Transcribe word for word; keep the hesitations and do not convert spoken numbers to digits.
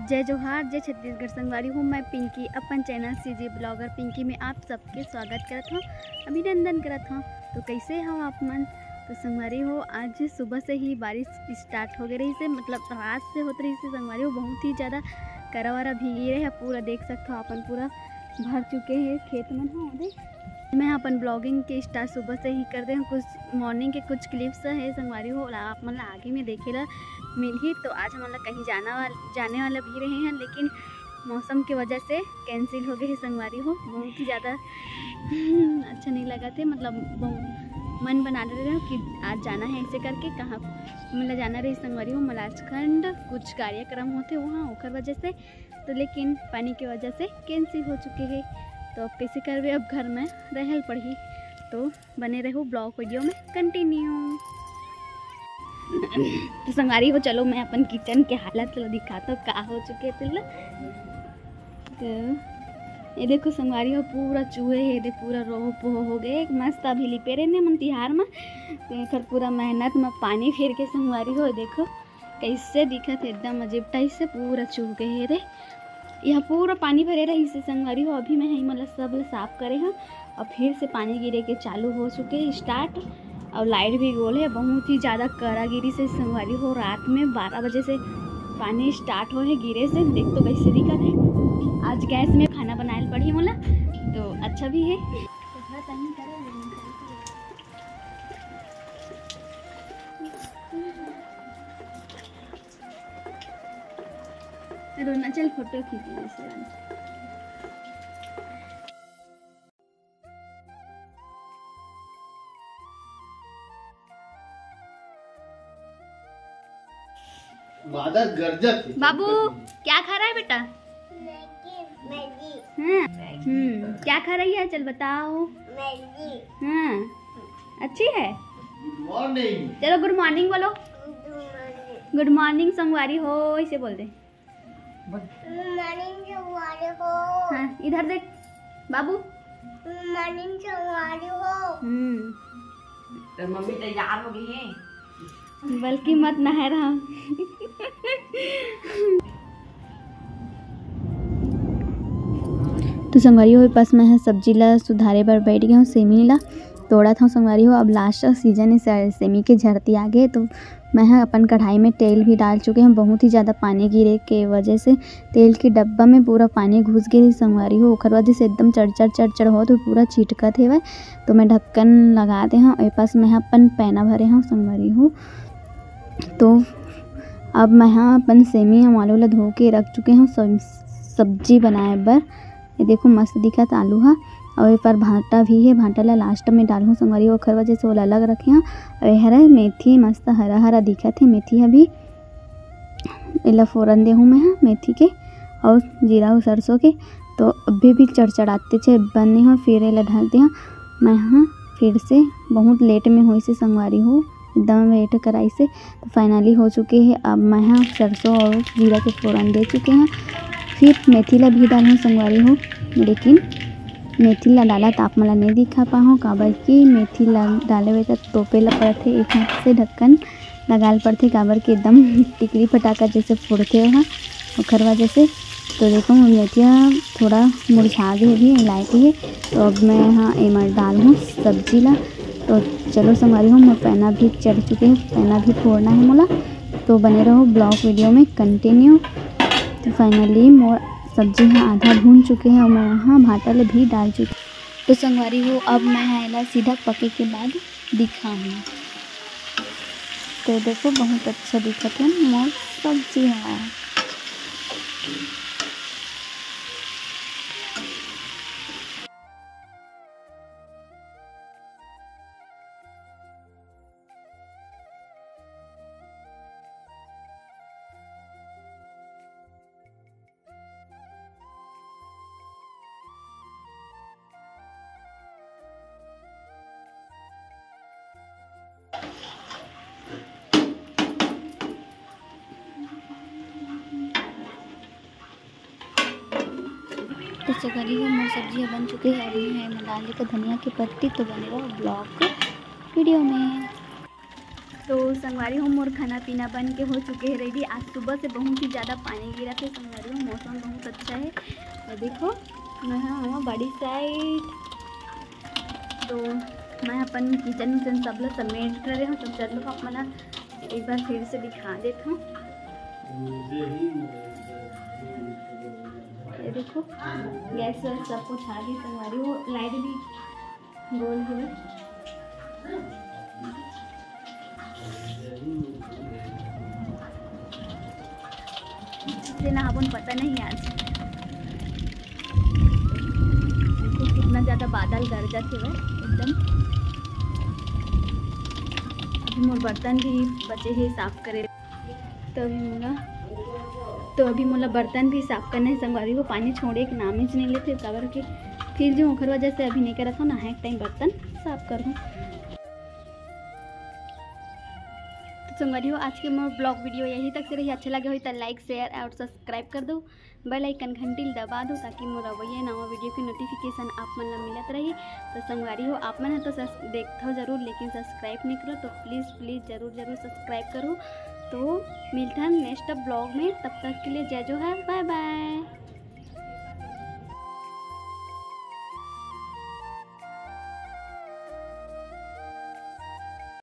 जय जोहार, जय छत्तीसगढ़ संगवारी हो। मैं पिंकी अपन चैनल सीजी ब्लॉगर पिंकी में आप सबके स्वागत करत हूँ, अभिनंदन करत हूँ। तो कैसे हो आप मन? तो संगवारी हो, आज सुबह से ही बारिश स्टार्ट हो गई रहिसे, मतलब रात से होत रहिसे संगवारी हो, बहुत ही ज़्यादा करा वरा भीगी रहे। पूरा देख सकते हो अपन, पूरा भर चुके हैं खेत मन हो। देख, मैं अपन ब्लॉगिंग के स्टार्ट सुबह से ही कर दे हूँ। कुछ मॉर्निंग के कुछ क्लिप्स है संगवारी हो, आप मन ला आगे में देखे ला मिलही। तो आज हमन ला कहीं जाना वाला, जाने वाला भी रहे हैं, लेकिन मौसम के वजह से कैंसिल हो गए है संगवारी हो। बहुत ही ज़्यादा अच्छा नहीं लगा थे, मतलब बहु-, मन बना ले रहे हो कि आज जाना है ऐसे करके। कहाँ मतलब जाना रहे संगवारी हो, मलाजखंड कुछ कार्यक्रम होते वहाँ, ओकर वजह से। तो लेकिन पानी के वजह से कैंसिल हो चुके हैं। तो अब कैसे करबे, अब घर में रहल पड़ही। तो बने रहो ब्लॉग वीडियो में कंटिन्यू। तो संगवारी हो, चलो मैं अपन किचन के हालत ला दिखाता हूँ, का हो चुके तेला। तो ये देखो संगवारी हो, पूरा चूहे हे दे, पूरा रोह पोह हो गए। मस्त अभी लिपे रहे ने मन तिहार में, तो एकर पूरा मेहनत में पानी फेर के संगवारी हो, देखो कैसे दिखत हे, एकदम अजीब टाइप से पूरा चूह गए हे रे। यहाँ पूरा पानी भरे रहिसे संगवारी हो। अभी मैं एमन ला सब ला साफ करे हूँ और फिर से पानी गिरे के चालू हो चुके हे स्टार्ट। और लाइट भी गोल है, बहुत ही ज़्यादा करा गिरी से संगवारी हो। रात में बारह बजे से पानी स्टार्ट हो है गिरे से। देख तो कैसे दिखत है। आज गैस में खाना बनाए पड़ी मोला, तो अच्छा भी है। अरुणाचल फोटो खींच ले से। बादल गरजत हे। बाबू, क्या खा रहा है बेटा? मैगी। हाँ। हम्म, क्या खा रही है? चल बताओ। मैगी। हाँ, अच्छी है। गुड मॉर्निंग। चलो गुड मॉर्निंग बोलो। गुड मॉर्निंग। गुड मॉर्निंग संगवारी हो, इसे बोल दे। गुड मॉर्निंग संगवारी हो। हाँ, इधर देख बाबू। गुड मॉर्निंग संगवारी हो। हम्म। तो मम्मी तैयार हो गई है। बल्कि मत नहाए रहा। तो संगवारी हो, ए पास मैं ह सब्जी ला सुधारे बर बैठ गए हूँ। सेमी ला तोड़त हूँ संगवारी हो। अब लास्ट सीजन है से-, सेमी के झरती आगे, तो मैं ह अपन कढ़ाई में तेल भी डाल चुके हूँ। बहुत ही ज़्यादा पानी गिरे के वजह से तेल के डब्बा में पूरा पानी घुस गए संगवारी हो। ओकर वजह से एकदम चढ़ चढ़ चढ़ चढ़ हो, तो पूरा छिटकत हेवय। तो मैं ढक्कन लगा दे हूँ। ए पास मैं ह अपन पैना भरे हूँ संगवारी हो। तो अब मैं ह अपन सेमी अउ आलू ला धो के रख चुके हूँ सब-, सब्जी बनाए बर। ये देखो मस्त दिखत आलू ह। अउ ए पर भांटा भी हे, भांटा ला लास्ट में डालहूँ संगवारी, ओखर वजह से ओला अलग रखे हूँ। अउ ए हरे मेथी मस्त हरा हरा दिखत हे, मेथी ह भी। एला फोरन देहूँ मैं ह मेथी के अउ जीरा अउ सरसों के। तो अभी भी चड़चड़ाते छे बने हो, फिर एला ढक देहूँ मैं ह। फिर से बहुत लेट में होइसे संगवारी हो, एकदम वेट कराइसे। तो फाइनली हो चुके हे। अब मैं ह सरसों अउ जीरा के फोरन दे चुके हूँ। फिर मेथी ला भी डालहूँ संगवारी हो, लेकिन मेथी ला डालत आप मन ला नहीं दिखा पाहूँ, काबर कि मेथी ला डाले हुए तक तोपे ला पड़थे एक हाथ से ढक्कन लगाल पड़थे, काबर कि एकदम टिकरी फटाका जैसे फोड़थे ओहा, ओखर वजह से। तो देखो, मोर मेथिया थोड़ा मुरझा गे हे, लायक हे। तो अब मैं ह एमा डालहूँ सब्जी ला। तो चलो संगवारी हो, मोर पैना भी चढ़ चुके हे, पैना भी फोड़ना हे मोला। तो बने रहो ब्लॉग वीडियो में कंटिन्यू। तो फाइनली मोर सब्जी ह आधा भून चुके हे अउ मैं ह भांटा ले भी डाल चुके। तो संगवारी हो, अब मैं ह एला सीधा पके के बाद दिखाहूँ। तो देखो, बहुत अच्छा दिखत हे मोर सब्जी ह। तो संगवारी हो, मोर सब्जी ह बन चुके हे। अब मैं एमा डाल देथों धनिया के पत्ती। तो बने रहो ब्लॉग वीडियो में। तो संगवारी हो, मोर खाना पीना बन के हो चुके हे ready। आज सुबह से बहुत ही ज़्यादा पानी गिरत हे संगवारी हो, मौसम बहुत अच्छा हे। ये देखो, मैं हा हवा बड़ी side। तो मैं अपन kitchen विचन सब ला समेट डरे हूँ। तो चलो, आप मन ला एक बार फिर से दिखा देत हूँ। ये देखो, गैस वैस सब कुछ आ गई संगवारी हो, light भी गोल गोल। से नहाबोन पता नहीं आज। देखो कितना ज़्यादा बादल गरजत हेवय एकदम। अभी मोर बर्तन भी बचे हे साफ करे। तो अभी मोला, तो अभी मोला बर्तन भी साफ करना हे संगवारी हो, पानी छोड़े के नाम ही नहीं लेते, काबर के फिर जो ओखर वजह से अभी नहीं करत हूँ, नहाए के time बर्तन साफ कर दूँ। तो संगवारी हो, आज के मोर vlog video यही तक से रही। अच्छा लगे होही त like, share और subscribe कर दो, bell icon घंटी ल दबा दो, ताकि मोर अवइया नवा video के notification आप मन ला मिलत रही। तो संगवारी हो, आप मन ह तो सस-, देखथव जरूर, लेकिन subscribe नहीं करो, तो please please जरूर जरूर subscribe करो। तो मिलथन next vlog में, तब तक के लिए जय जोहार, bye bye।